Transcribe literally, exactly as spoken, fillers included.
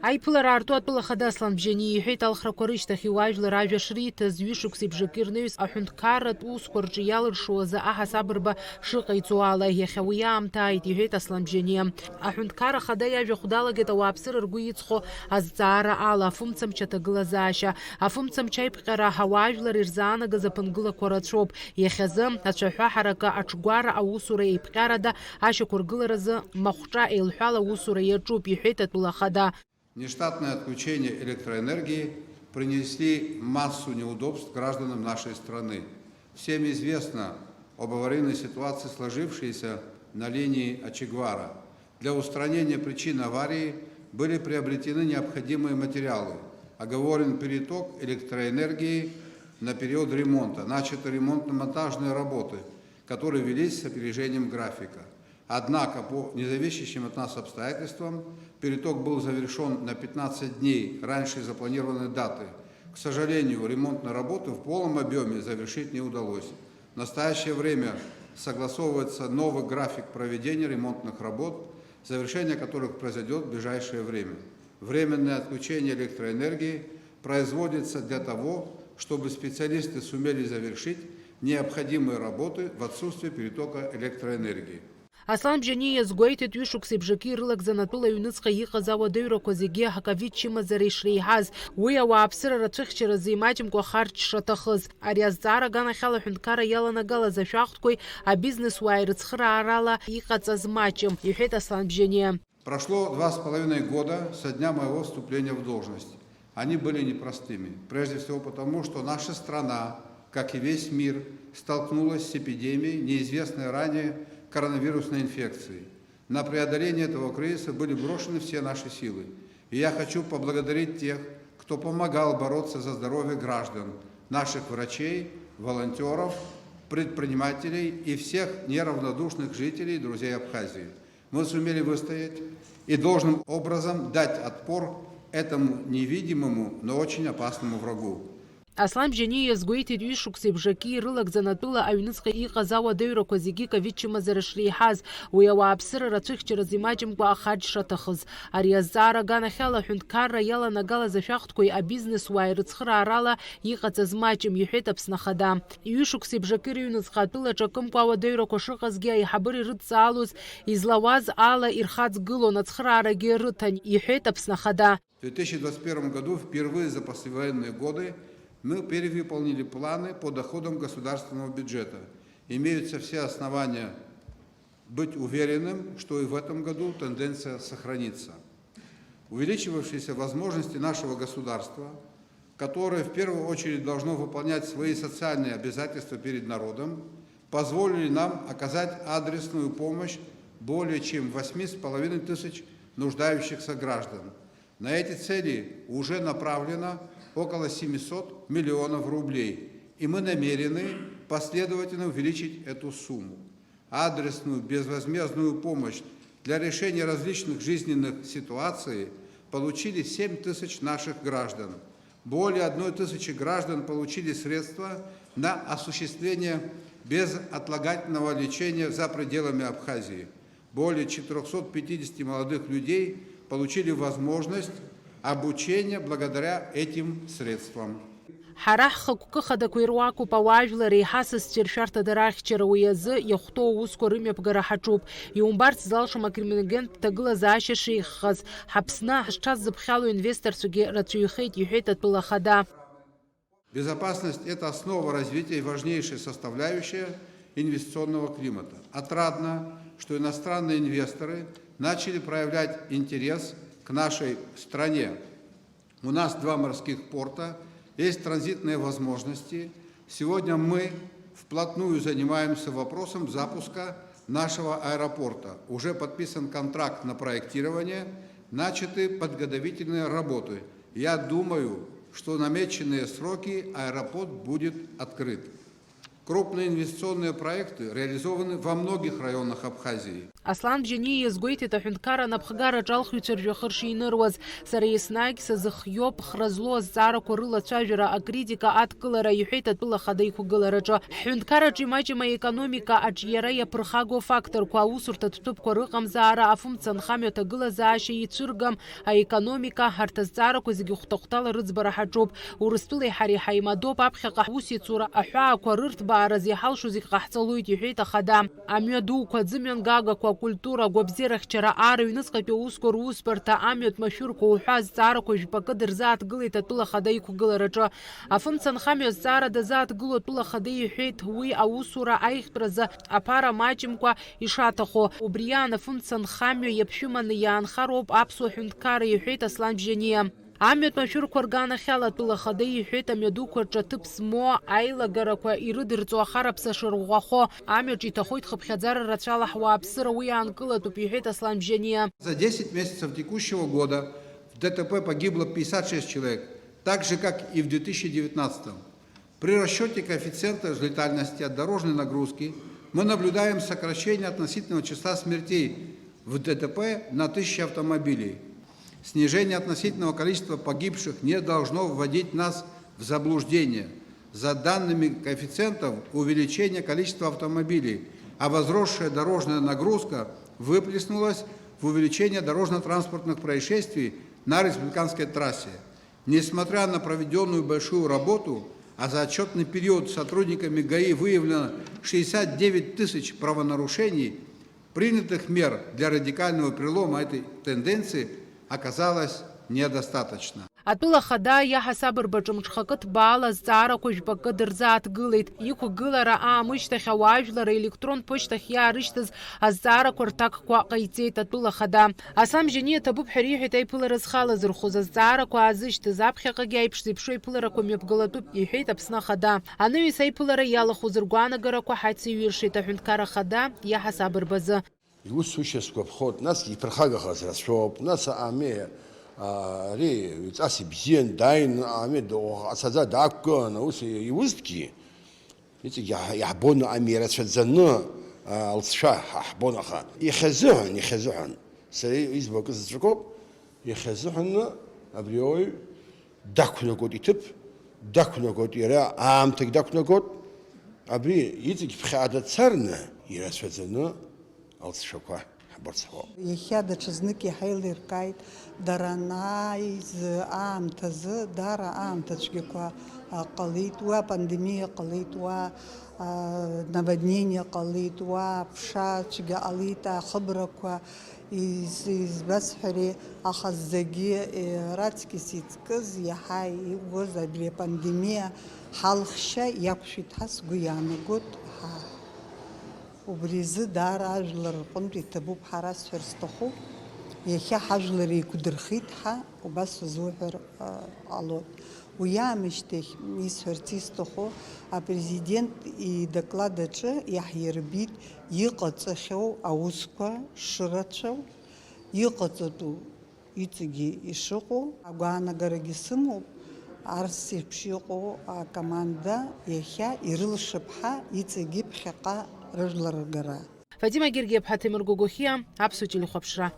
Аиԥылара аарту атәыла ахада Аслан Бжьаниа иҳәеит, алхрақәа рышьҭахь иуаажәлар ажәа шриҭаз, ҩышықәсеи бжаки рнаҩс аҳәынҭқарратә усқәа рҿы иалыршоз аҳасабырба шыҟаиҵо ала. Иахьа уи аамҭа ааит, иҳәеит Аслан Бжьаниа. Аҳәынҭқар ахада иажәахә далагеит ауааԥсыра ргәы иҵхо азҵаара ала, афымцамч аҭагылазаашьа. Афымцамч аиԥҟьара ауаажәлар ирзаанагаз аԥынгылақәа рацәоуп. Иахьазы ацәаҳәа ҳаракы аҿгәара аусура еиԥҟьарада ашьақәыргыларазы махәҿа еилҳәала аусура иаҿуп, иҳәеит атәыла ахада. Нештатное отключение электроэнергии принесли массу неудобств гражданам нашей страны. Всем известно об аварийной ситуации, сложившейся на линии Ачигвара. Для устранения причин аварии были приобретены необходимые материалы, оговорен переток электроэнергии на период ремонта, начаты ремонтно-монтажные работы, которые велись с опережением графика. Однако, по независящим от нас обстоятельствам, переток был завершён на пятнадцать дней раньше запланированной даты. К сожалению, ремонтные работы в полном объёме завершить не удалось. В настоящее время согласовывается новый график проведения ремонтных работ, завершение которых произойдёт в ближайшее время. Временное отключение электроэнергии производится для того, чтобы специалисты сумели завершить необходимые работы в отсутствие перетока электроэнергии. Аслан Бжьаниа иазгәеиҭеит, ҩышықәсеи бжаки ирылагӡан атәыла аҩныҵҟа иҟаз ауадаҩрақәа зегьы аковид чымазара ишреиҳаз, уи ауааԥсыра рацәыхьчаразы имаҷымкәа ахарџь шаҭахыз. Ари азҵаара аганахьала аҳәынҭқарра иаланагалаз ашәахтәқәеи абизнесуааи рыцхыраарала иҟаҵаз маҷым, иҳәеит Аслан Бжьаниа. Прошло два с половиной года со дня моего вступления в должность. Они были непростыми. Прежде всего потому, что наша страна, как и весь мир, столкнулась с эпидемией неизвестной ранее коронавирусной инфекции. На преодоление этого кризиса были брошены все наши силы. И я хочу поблагодарить тех, кто помогал бороться за здоровье граждан, наших врачей, волонтёров, предпринимателей и всех неравнодушных жителей и друзей Абхазии. Мы сумели выстоять и должным образом дать отпор этому невидимому, но очень опасному врагу. Аслан Бжьаниа иазгәеиҭеит, ҩышықәсеи бжаки ирылагӡан атәыла аҩныҵҟа иҟаз ауадаҩрақәа зегьы ковид чымазара шреиҳаз, уи ауааԥсыра рацәыхьчаразы имаҷымкәа ахарџь шаҭахыз. Ари азҵаара аганахьала аҳәынҭқарра иаланагалаз ашәахтәқәеи абизнесуааи рыцхыраарала иҟаҵаз маҷым, иҳәеит Аԥсны Ахада. Ҩышықәсеи бжаки рыҩныҵҟа атәылаҿы акымкәа ауадаҩрақәа шыҟазгьы аиҳабыра ирыдҵаалоз излауаз ала ирхаҵгылон, ацхыраарагьы рыҭан, иҳәеит Аԥсны Ахада. В две тысячи двадцать первом году впервые за послевоенные годы мы перевыполнили планы по доходам государственного бюджета. Имеются все основания быть уверенным, что и в этом году тенденция сохранится. Увеличивавшиеся возможности нашего государства, которое в первую очередь должно выполнять свои социальные обязательства перед народом, позволили нам оказать адресную помощь более чем восьми с половиной тысяч нуждающихся граждан. На эти цели уже направлено около семисот миллионов рублей, и мы намерены последовательно увеличить эту сумму. Адресную безвозмездную помощь для решения различных жизненных ситуаций получили семь тысяч наших граждан. Более одной тысячи граждан получили средства на осуществление безотлагательного лечения за пределами Абхазии. Более четырёхсот пятидесяти молодых людей получили возможность обучения благодаря этим средствам. Ҳара ҳхықәкы хадақәа ируакуп ауаажәлари ҳасасцәеи ршәарҭадара ахьчара, уи азы иахәҭоу аусқәа рымҩаԥгара ҳаҿуп. Иумбарц залшом акриминогентә ҭагылазаашьа шеиӷьхаз, ҳаԥсны ҳҽаззыԥхьало инвесторцәагьы рацәаҩхеит, иҳәеит атәыла ахада. Безопасность — это основа развития и важнейшая составляющая инвестиционного климата. Отрадно, что иностранные инвесторы начали проявлять интерес к нашей стране. У нас два морских порта, есть транзитные возможности. Сегодня мы вплотную занимаемся вопросом запуска нашего аэропорта. Уже подписан контракт на проектирование, начаты подготовительные работы. Я думаю, что в намеченные сроки аэропорт будет открыт. Крупные инвестиционные проекты реализованы во многих районах Абхазии. Аслан Бжьаниа иазгәеиҭеит аҳәынҭқарра анапхгараҿы алхыҩцәа ржәҩахыр шиныруаз. Сара еснагь сазыхиоуп хра злоу азҵаарақәа рылацәажәара, акритика адкылара, иҳәеит атәыла ахада иқәгылараҿы. Ҳҳәынҭқарраҿы имаҷым аекономика аҿиара иаԥырхагоу афакторқәа, аусурҭа ҭҭәыԥқәа рыҟамзаара, афымца анхамҩа аҭагылазаашьа ицәыргам, аекономика, арҭ азҵаарақәа зегьы хәҭа-хәҭала рыӡбара ҳаҿуп. Урыстәылеи ҳареи ҳаимадоуп аԥхьаҟа ҳусеицура аҳәаақәа рырҭбааразы иҳалшо зегь ҟаҳҵалоит, иҳәеит ахада. Амҩа дуқәа, аӡымҩангагақәа, акультура, агәабзиарахьчара, ар аҩныҵҟатәи аусқәа русбарҭа, амҩатә машәырқәа уҳәа азҵаарақәа жәпакы дырзааҭгылеит атәыла ахада иқәгылараҿы. Афымца анхамҩа азҵаара дазааҭгыло атәыла ахада иҳәеит, уи аусура аиӷьтәразы аԥара маҷымкәа ишаҭаху. Убри аан афымца анхамҩа иаԥшәыманы иаанхароуп аԥсуа ҳәынҭқарра, иҳәеит Аслан Бжьаниа. Амҩатә машәырқәа рганахьала атәыла ахада иҳәеит, амҩадуқәа рҿы аҭыԥ змоу аилагарақәа ирыдырҵо ахараԥса шырӷәӷәахо, амҩаҿ иҭахоит хыԥхьаӡара рацәала ҳуааԥсыра, уи аанкылатәуп, иҳәеит Аслан Бжьаниа. За десять месяцев текущего года в ДТП погибло пятьдесят шесть человек, так же, как и в две тысячи девятнадцатом. При расчёте коэффициента летальности от дорожной нагрузки мы наблюдаем сокращение относительного числа смертей в ДТП на тысячу автомобилей. Снижение относительного количества погибших не должно вводить нас в заблуждение. За данными коэффициентов увеличение количества автомобилей, а возросшая дорожная нагрузка выплеснулась в увеличение дорожно-транспортных происшествий на республиканской трассе. Несмотря на проведённую большую работу, а за отчётный период сотрудниками ГАИ выявлено шестьдесят девять тысяч правонарушений, принятых мер для радикального перелома этой тенденции оказалось недостаточно. Атәыла ахада иаҳасаб рбаҿы мҽхакы ҭбаала азҵаарақәа жәпакы дырзааҭгылеит. Иқәгылара аамышьҭахь ауаажәлар аелектронтә ԥышьҭахь иаарышьҭыз азҵаарақәа рҭакқәа ҟаиҵеит атәыла ахада. Аслан Бжьаниа ҭабуп ҳәа ириҳәеит аиԥылара зхы алазырхәыз, азҵаарақәа аазышьҭыз, аԥхьаҟагьы аиԥш зеиԥшу аиԥыларақәа мҩаԥгалатәуп, иҳәеит Аԥсны ахада. Анаҩс аиԥылара иалахәыз ргәаанагарақәа ҳацеиҩыршеит аҳәынҭқар ахада иаҳасаб рбазы. Иусушьа сгәаԥхоит, насгьы иԥырхагахаз рацәоуп, нас ами, а, ари ҩҵас ибзиан, дааин, ами, ацаӡа даақәгылан, аус иузҭгьы, иҵегь иаҳ-, иаҳбон ами ирацәаӡаны, а, алҵшәа ҳа-, ҳбон, аха иахьазыҳәан, иахьазыҳәан, сара избо акы заҵәыкоуп, иахьазыҳәаны абри ауаҩ дақәнагоит иҭыԥ, дақәнагоит иара, аамҭагь дақәнагоит, абри иҵегь ԥхьаҟа дацарны, ирацәаӡаны алҵшәақәа ҳбарц ҳауп. Иахьа даҽазнык иҳаилиркааит, дара анааиз аамҭазы даара аамҭа цәгьақәа, а, ҟалеит, уа апандемиа ҟалеит, уа, а, наводнение ҟалеит, уа аԥша цәгьа ҟалеит, ахыбрақәа, из-, избасҳәари, аха зегьы, э, раҵкыс иҵкыз, иаҳа иӷәӷәаз абри апандемиа ҳалхшьа иақәшәеит ҳәа сгәы иаанагоит ҳа. Убри азы даара ажәлар рҟынтә иҭабуп ҳәа расҳәар сҭахуп. Иахьа ҳажәлар еиқәдырхеит ҳәа убас узуҳәар, а, ҟалоит. Уи аамышьҭахь исҳәарц исҭаху, апрезидент идоклад аҿы иаҳирбеит иҟаҵахьоу аусқәа шырацәоу, иҟаҵатәу иҵегьы ишыҟоу. Агәаанагарагьы сымоуп, арс еиԥш иҟоу акоманда иахьа ирылшап ҳәа иҵегьы ԥхьаҟа рыжәлар ргара. Фатима Гергиаԥҳа, Ҭемыр Гогохиа, Аԥсуа телехәаԥшра.